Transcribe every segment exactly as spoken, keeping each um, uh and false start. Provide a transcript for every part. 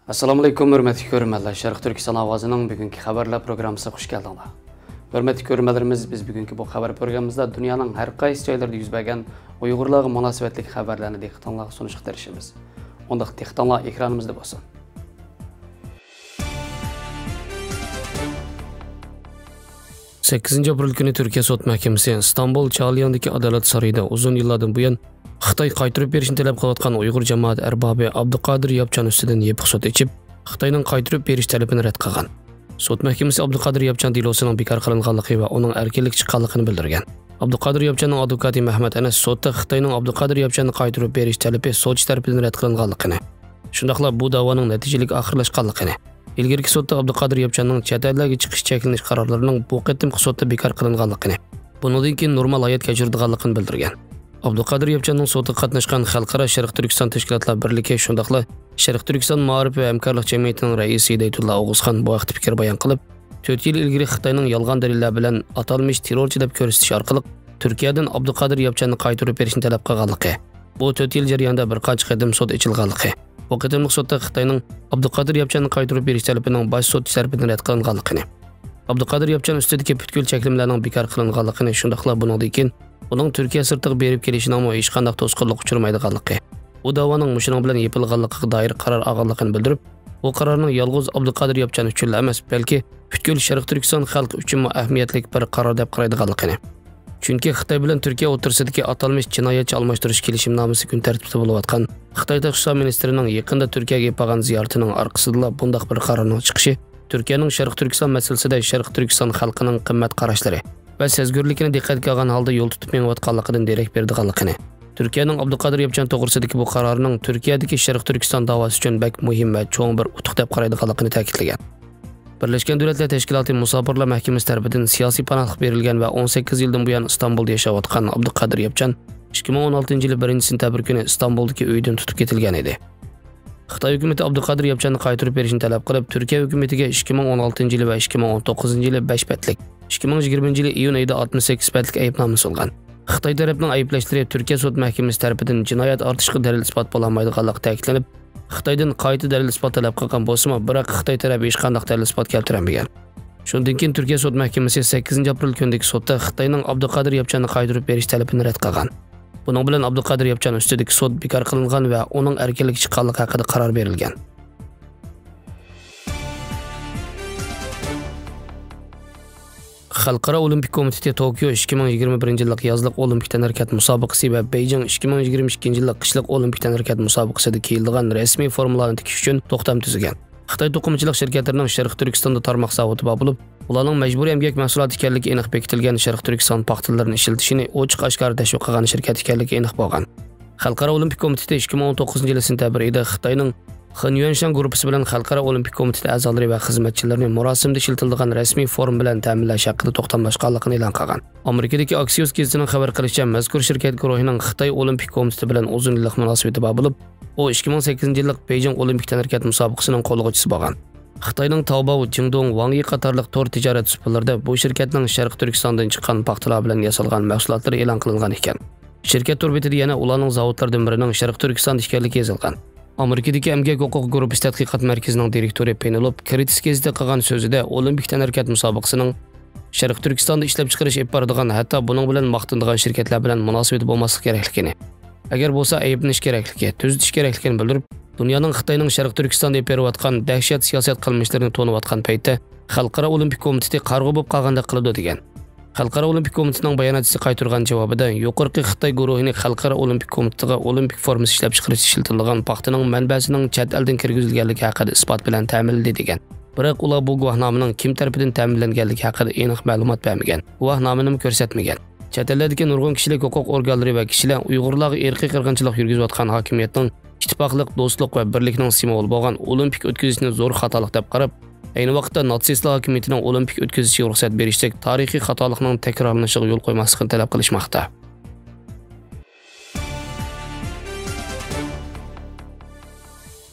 ئەسسالامۇئەلەيكۇم، ھۆرمەتلىك كۆرۈرمەنلەر. شەرقىي تۈركىستان ئاۋازىنىڭ بۈگۈنكى خەۋەرلەر پروگراممىسىغا خۇش كەلدىڭلار. ھۆرمەتلىك كۆرۈرمەنلىرىمىز، بىز بۈگۈنكى بۇ خەۋەر پروگراممىمىزدا دۇنيانىڭ ھەر قايسى جايلىرىدا يۈز بەرگەن ئۇيغۇرلارغا مۇناسىۋەتلىك خەۋەرلەرنى دىققىتىڭلارغا سۇنۇشقا تىرىشىمىز. ئۇنداق دىققىتىڭلار ئېكرانىمىزدا بولسۇن. سەككىزىنچى ئاپرېل كۈنى تۈركىيە سوت مەھكىمىسى ئىستانبۇل چالياندىكى ئادالەت سارىيىدا ئۇزۇن يىللاردىن بۇيان خىتاي قايتۇرۇپ بېرىشنى تەلەپ قىلىۋاتقان ئۇيغۇر جامائەت ئەربابى ئابدۇقادىر ياپچان ئۈستىدىن يېپىق سوت ئېچىپ، خىتاينىڭ قايتۇرۇپ بېرىش تەلىپىنى رەت قىلغان. سوت مەھكىمىسى ئابدۇقادىر ياپچان دېلوسىنىڭ بىكار قىلىنغانلىقى ۋە ئۇنىڭ ئەركىنلىككە چىققانلىقىنى بىلدۈرگەن. ئابدۇقادىر ياپچاننىڭ ئادۋوكاتى مەھمەت ئەنەس سوتتا خىتاينىڭ ئابدۇقادىر ياپچاننى قايتۇرۇپ بېرىش تەلىپى سوتچى تەرىپىدىن رەت قىلىنغانلىقىنى، شۇنداقلا بۇ داۋانىڭ نەتىجىلىك ئاخىرلاشقانلىقىنى، ئىلگىرىكى سوتتا ئابدۇقادىر ياپچاننىڭ چەت ئەللەرگە چىقىش چەكلىنىش قارارلىرىنىڭ بۇ قېتىمقى سوتتا بىكار قىلىنغانلىقىنى، بۇنىڭدىن كېيىن نورمال ھايات كەچۈرىدىغانلىقىنى بىلدۈرگەن. ئابدۇقادىر ياپچاننىڭ سوتىغا قاتناشقان خەلقئارا شەرقىي تۈركىستان تەشكىلاتلار بىرلىكى، شۇنداقلا شەرقىي تۈركىستان مائارىپ ۋە ھەمكارلىق جەمئىيىتىنىڭ رەئىسى ھىدايەتۇللا ئوغۇزخان بۇ ھەقتە پىكىر بايان قىلىپ، تۆت يىل ئىلگىرى خىتاينىڭ يالغان دەلىللەر بىلەن ئاتالمىش تېررورچى دەپ كۆرسىتىش ئارقىلىق تۈركىيەدىن ئابدۇقادىر ياپچاننى قايتۇرۇپ بېرىشنى تەلەپ قىلغانلىقى، بۇ تۆت يىل جەريانىدا بىر قانچە قېتىم سوت ئېچىلغانلىقى، بۇ قېتىملىق سوتتا خىتاينىڭ ئابدۇقادىر ياپچاننى قايتۇرۇپ بېرىش تەلىپىنىڭ باش سوتچى تەرىپىدىن رەت قىلىنغانلىقىنى، ئابدۇقادىر ياپچان ئۈستىدىكى پۈتكۈل چەكلىمىلەرنىڭ بىكار قىلىنغانلىقىنى، شۇنداقلا بۇنىڭدىن كېيىن ئۇنىڭ تۈركىيە سىرتىغا بېرىپ كېلىشىنىڭمۇ ھېچقانداق توسقۇنلۇققا ئۇچرىمايدىغانلىقى، بۇ داۋانىڭ مۇشۇنىڭ بىلەن يېپىلغانلىقىغا دائىر قارار ئالغانلىقىنى بىلدۈرۈپ، بۇ قارارنىڭ يالغۇز ئابدۇقادىر ياپچان ئۈچۈنلا ئەمەس، بەلكى پۈتكۈل شەرقىي تۈركىستان خەلقى ئۈچۈنمۇ ئەھمىيەتلىك بىر قارار دەپ قارايدىغانلىقىنى، چۈنكى خىتاي بىلەن تۈركىيە ئوتتۇرىسىدىكى ئاتالمىش جىنايەتچى ئالماشتۇرۇش كېلىشىمنامىسى كۈن تەرتىپىدە بولۇۋاتقان خىتاي تاشقى ئىشلار مىنىستىرىنىڭ يېقىندا تۈركىيەگە بارغان زىيارىتىنىڭ ئارقىسىدىلا بۇنداق بىر قارارنىڭ چىقىشى تۈركىيەنىڭ شەرقىي تۈركىستان مەسىلىسىدە شەرقىي تۈركىستان خەلقىنىڭ قىممەت قاراشلىرى ۋە سەزگۈرلۈكىنى دىققەتكە ئالغان ھالدا يول تۇتۇپ مېڭىۋاتقانلىقىدىن دېرەك بېرىدىغانلىقىنى، تۈركىيەنىڭ ئابدۇقادىر ياپچان توغرىسىدىكى بۇ قارارىنىڭ تۈركىيەدىكى شەرقىي تۈركىستان داۋاسى ئۈچۈن بەك مۇھىم ۋە چوڭ بىر ئۇتۇق دەپ قارايدىغانلىقىنى تەكىتلىگەن. بىرلەشكەن دۆلەتلەر تەشكىلاتى مۇساپىرلار مەھكىمىسى تەرىپىدىن سىياسىي پاناھلىق بېرىلگەن ۋە ئون سەككىز يىلدىن بۇيان ئىستانبۇلدا ياشاۋاتقان ئابدۇقادىر ياپچان ئىككى مىڭ ئون ئالتىنچى يىلى بىرىنچى سېنتەبىر كۈنى ئىستانبۇلدىكى ئۆيىدىن تۇتۇپ كېتىلگەن ئىدى. خىتاي ھۆكۈمىتى ئابدۇقادىر ياپچاننى قايتۇرۇپ بېرىشنى تەلەپ قىلىپ، تۈركىيە ھۆكۈمىتىگە ئىككى مىڭ ئون ئالتىنچى يىلى ۋە ئىككى مىڭ ئون توققۇزىنچى يىلى بەش بەتلىك، ئىككى مىڭ يىگىرمىنچى يىلى ئىيۇن ئېيىدا ئاتمىش سەككىز بەتلىك ئەيىبنامە سۇنغان. خىتاي تەرەپنىڭ ئەيىبلەشلىرى تۈركىيە سوت مەھكىمىسى تەرىپىدىن جىنايەت ئارتىشقا دەلىل-ئىسپات بولالمايدىغانلىقى تەكىتلىنىپ، خىتايدىن قايتا دەلىل-ئىسپات تەلەپ قىلغان بولسىمۇ، بىراق خىتاي تەرەپ ھېچقانداق دەلىل-ئىسپات كەلتۈرەلمىگەن. شۇندىن كېيىن تۈركىيە سوت مەھكىمىسى سەككىزىنچى ئاپرېل كۈنىدىكى سوتتا خىتاينىڭ ئابدۇقادىر ياپچاننى قايتۇرۇپ بېرىش تەلىپىنى رەت قىلغان. بۇنىڭ بىلەن ئابدۇقادىر ياپچان ئۈستىدىكى سوت بىكار قىلىنغان ۋە ئۇنىڭ ئەركىنلىككە چىققانلىقى ھەققىدە قارار بېرىلگەن. خەلقئارا ئولىمپىك كومىتېتى توكيو ئىككى مىڭ يىگىرمە بىرىنچى يىللىق يازلىق ئولىمپىك تەنھەرىكەت مۇسابىقىسى ۋە بېيجىڭ ئىككى مىڭ يىگىرمە ئىككىنچى يىللىق قىشلىق ئولىمپىك تەنھەرىكەت مۇسابىقىسىدا كىيىلىدىغان رەسمىي فورمىلارنى تىكىش ئۈچۈن توختام تۈزگەن. خىتاي توقۇمىچىلىق شىركەتلىرىنىڭ شەرقىي تۈركىستاندا تارماق زاۋۇتى بار بولۇپ، ئۇلارنىڭ مەجبۇرىي ئەمگەك مەھسۇلاتى ئىكەنلىكى ئېنىق بېكىتىلگەن شەرقىي تۈركىستان پاختىلىرىنى ئىشلىتىشىنى ئوچۇق ئاشكارا تەشۋىق قىلغان شىركەت ئىكەنلىكى ئېنىق بولغان. خەلقئارا ئولىمپىك كومىتېتى ئىككى مىڭ ئون توققۇزىنچى يىلى سېنتەبىر ئېيىدا خىتاينىڭ خېنيۈەنشان گۇرۇپپىسى بىلەن خەلقئارا ئولىمپىك كومىتېتى ئەزالىرى ۋە خىزمەتچىلىرىنى مۇراسىمدا ئىشلىتىلىدىغان رەسمىي فورما بىلەن تەمىنلەش ھەققىدە توختاملاشقانلىقىنى ئېلان قىلغان. ئامېرىكىدىكى ئاكسىيوس گېزىتىنىڭ خەۋەر قىلىشىچە، مەزكۇر شىركەت گۇرۇھىنىڭ خىتاي ئولىمپىك كومىتېتى بىلەن ئۇزۇن يىللىق مۇناسىۋىتى بار بولۇپ، ئۇ ئىككى مىڭ سەككىزىنچى يىللىق بېيجىڭ ئولىمپىك تەنھەرىكەت مۇسابىقىسىنىڭ قوللىغۇچىسى بولغان. خىتاينىڭ تاۋباۋ، جىڭدۇڭ، ۋاڭيى قاتارلىق تور تىجارەت سۇپىلىرىدا بۇ شىركەتنىڭ شەرقىي تۈركىستاندىن چىققان پاختىلار بىلەن ياسالغان مەھسۇلاتلىرى ئېلان قىلىنغان ئىكەن. شىركەت تور بېتىدە يەنە ئۇلارنىڭ زاۋۇتلىرىدىن بىرىنىڭ شەرقىي تۈركىستاندا ئىكەنلىكى يېزىلغان. ئامېرىكىدىكى ئەمگەك ھوقۇق گۇرۇپپىسى تەتقىقات مەركىزىنىڭ دىرېكتورى پېنېلوپ كرىتس گېزىتىگە قىلغان سۆزىدە ئولىمپىك تەنھەرىكەت مۇسابىقىسىنىڭ شەرقىي تۈركىستاندا ئىشلەپچىقىرىش ئېلىپ بارىدىغان، ھەتتا بۇنىڭ بىلەن ماختىنىدىغان شىركەتلەر بىلەن مۇناسىۋىتى بولماسلىقى كېرەكلىكىنى، ئەگەر بولسا ئەيىبلىنىش كېرەكلىكى، تۈزىتىش كېرەكلىكىنى بىلدۈرۈپ، دۇنيانىڭ خىتاينىڭ شەرقىي تۈركىستاندا ئېلىپ بېرىۋاتقان دەھشەت سىياسەت قىلمىشلىرىنى تونۇۋاتقان پەيتتە، خەلقئارا ئولىمپىك كومىتېتى قارىغۇ بولۇپ قالغاندەك قىلىدۇ، دېگەن. خەلقئارا ئولىمپىك كومىتېتىنىڭ باياناتچىسى قايتۇرغان جاۋابىدا، يۇقىرىقى خىتاي گۇرۇھىنى خەلقئارا ئولىمپىك كومىتېتىغا ئولىمپىك فورمىسى ئىشلەپچىقىرىشتا ئىشلىتىلىدىغان پاختىنىڭ مەنبەسىنىڭ چەت ئەلدىن كىرگۈزۈلگەنلىكى ھەققىدە ئىسپات بىلەن تەمىنلىدى، دېگەن. بىراق ئۇلار بۇ گۇۋاھنامىنىڭ كىم تەرىپىدىن تەمىنلەنگەنلىكى ھەققىدە ئېنىق مەلۇمات بەرمىگەن، گۇۋاھنامىنىمۇ كۆرسەتمىگەن. چەت ئەللەردىكى نۇرغۇن كىشىلىك ھوقۇق ئورگانلىرى ۋە كىشىلەر ئۇيغۇرلارغا ئىرقىي قىرغىنچىلىق يۈرگۈزۈۋاتقان ھاكىمىيەتنىڭ ئىتتىپاقلىق، دوستلۇق ۋە بىرلىكنىڭ سىمۋولى بولغان ئولىمپىك ئۆتكۈزۈشنى زور خاتالىق دەپ قاراپ، ئەينى ۋاقىتتا ناتسىستلار ھاكىمىيىتىنىڭ ئولىمپىك ئۆتكۈزۈشىگە رۇخسەت بېرىشتەك تارىخىي خاتالىقنىڭ تەكرارلىنىشىغا يول قويماسلىقنى تەلەپ قىلىشماقتا.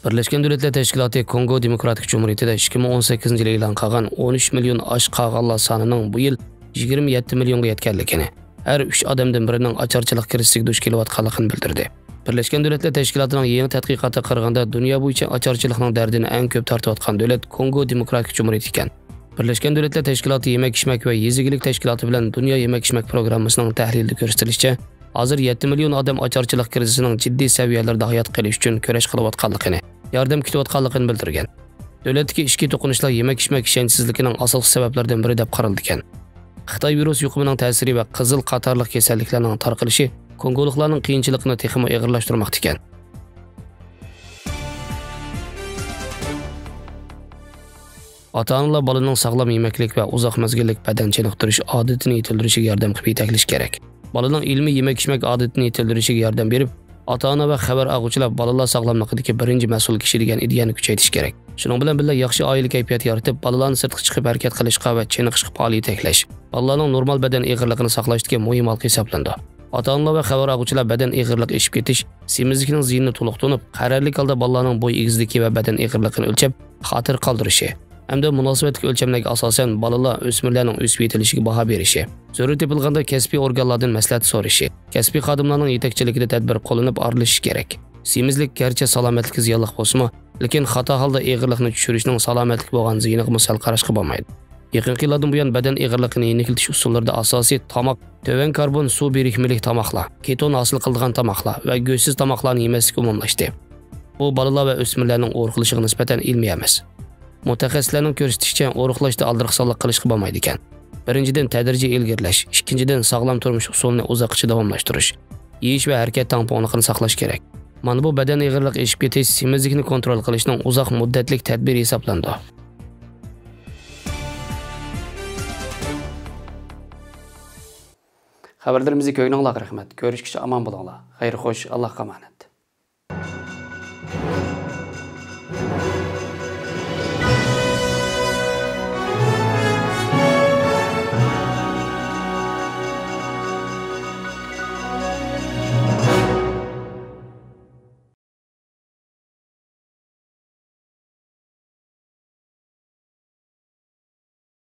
بىرلەشكەن دۆلەتلەر تەشكىلاتى كونگو دېموكراتىك جۇمھۇرىيىتىدە ئىككى مىڭ ئون سەككىزىنچى يىلى ئېلان قىلغان ئون ئۈچ مىليون ئاچ قالغانلار سانىنىڭ بۇ يىل يىگىرمە يەتتە مىليونغا يەتكەنلىكىنى، ھەر ئۈچ ئادەمدىن بىرىنىڭ ئاچارچىلىق كىرىزىسىگە دۇچ كېلىۋاتقانلىقىنى بىلدۈردى. بىرلەشكەن دۆلەتلەر تەشكىلاتىنىڭ يېڭى تەتقىقاتىغا قارىغاندا، دۇنيا بويىچە ئاچارچىلىقنىڭ دەردىنى ئەڭ كۆپ تارتىۋاتقان دۆلەت كونگو دېموكراتىك جۇمھۇرىيىتى ئىكەن. بىرلەشكەن دۆلەتلەر تەشكىلاتى يېمەك-ئىچمەك ۋە يېزا ئىگىلىك تەشكىلاتى بىلەن دۇنيا يېمەك-ئىچمەك پروگراممىسىنىڭ تەھلىلىدە كۆرسىتىلىشىچە، ھازىر يەتتە مىليون ئادەم ئاچارچىلىق كىرىزىسىنىڭ جىددىي سەۋىيەلىرىدە ھايات قېلىش ئۈچۈن كۈرەش قىلىۋاتقانلىقىنى، ياردەم كۈتۈۋاتقانلىقىنى بىلدۈرگەن. دۆلەتتىكى ئىچكى توقۇنۇشلار يېمەك-ئىچمەك ئىشەنچسىزلىكىنىڭ ئاساسلىق سەۋەبلىرىدىن بىرى دەپ قارىلىدىكەن. خىتاي ۋىرۇس يۇقۇمىنىڭ تەسىرى ۋە قىزىل قاتارلىق كېسەللىكلەرنىڭ تارقىلىشى كونگولۇقلارنىڭ قىيىنچىلىقىنى تېخىمۇ ئېغىرلاشتۇرماقتا ئىكەن. ئاتا-ئانىلار بالىنىڭ ساغلام يېمەكلىك ۋە ئۇزاق مەزگىللىك بەدەن چېنىقتۇرۇش ئادىتىنى يېتىلدۈرۈشىگە ياردەم قىلىپ يېتەكلىشى كېرەك. بالىنىڭ ئىلمىي يېمەك-ئىچمەك ئادىتىنى يېتىلدۈرۈشىگە ياردەم بېرىپ، ئاتا-ئانا ۋە خەۋەر ئالغۇچىلار بالىلار ساغلاملىقىدىكى بىرىنچى مەسئۇل كىشى دېگەن ئىدىيەنى كۈچەيتىش كېرەك. شۇنىڭ بىلەن بىللە، ياخشى ئائىلە كەيپىياتى يارىتىپ، بالىلارنى سىرتقا چىقىپ ھەرىكەت قىلىشقا ۋە چېنىقىشقا پائال يېتەكلەش، بالىلارنىڭ نورمال بەدەن ئېغىرلىقىنى ساقلاشتىكى مۇھىم ھالقا ھېسابلىنىدۇ. ئاتا-ئانىلار ۋە خەۋەر ئالغۇچىلار بەدەن ئېغىرلىقى ئېشىپ كېتىش، سېمىزلىكنىڭ زىيىنىنى تولۇق تونۇپ، قەرەللىك ھالدا بالىلارنىڭ بوي ئېگىزلىكى ۋە بەدەن ئېغىرلىقىنى ئۆلچەپ، خاتىرە قالدۇرۇشى ھەمدە مۇناسىۋەتلىك ئۆلچەملەرگە ئاساسەن بالىلار، ئۆسمۈرلەرنىڭ ئۆسۈپ يېتىلىشىگە باھا بېرىشى، زۆرۈر تېپىلغاندا كەسپىي ئورگانلاردىن مەسلىھەت سورىشى، كەسپىي خادىملارنىڭ يېتەكچىلىكىدە تەدبىر قوللىنىپ ئارىلىشىش كېرەك. سېمىزلىك گەرچە سالامەتلىككە زىيانلىق بولسىمۇ، لېكىن خاتا ھالدا ئېغىرلىقنى چۈشۈرۈشنىڭ سالامەتلىككە بولغان زىيىنىغىمۇ سەل قاراشقا بولمايدۇ. يېقىنقى يىللاردىن بۇيان بەدەن ئېغىرلىقىنى يېنىكلىتىش ئۇسۇللىرىدا ئاساسىي تاماق، تۆۋەن كاربون، سۇ بىرىكمىلىك تاماقلار، كېتون ھاسىل قىلىدىغان تاماقلار ۋە گۆشسىز تاماقلارنى يېمەسلىك ئومۇملاشتى. بۇ بالىلار ۋە ئۆسمۈرلەرنىڭ ئورۇقلىشىغا نىسبەتەن ئىلمىي ئەمەس. مۇتەخەسسىسلەرنىڭ كۆرسىتىشىچە، ئورۇقلاشتا ئالدىراقسانلىق قىلىشقا بولمايدىكەن. بىرىنچىدىن، تەدرىجىي ئىلگىرىلەش، ئىككىنچىدىن، ساغلام تۇرمۇش ئۇسۇلىنى ئۇزاققىچە داۋاملاشتۇرۇش، يېيىش ۋە ھەرىكەت تەڭپۇڭلۇقىنى ساقلاش كېرەك. مانا بۇ بەدەن ئېغىرلىقى ئېشىپ كېتىش، سېمىزلىكنى كونترول قىلىشنىڭ ئۇزاق مۇددەتلىك تەدبىرى ھېسابلىنىدۇ. خەۋەرلىرىمىزنى كۆرگىنىڭلارغا رەھمەت. كۆرۈشكىچە ئامان بولۇڭلار. خەير خوش، ئاللاھقا ئامانەت.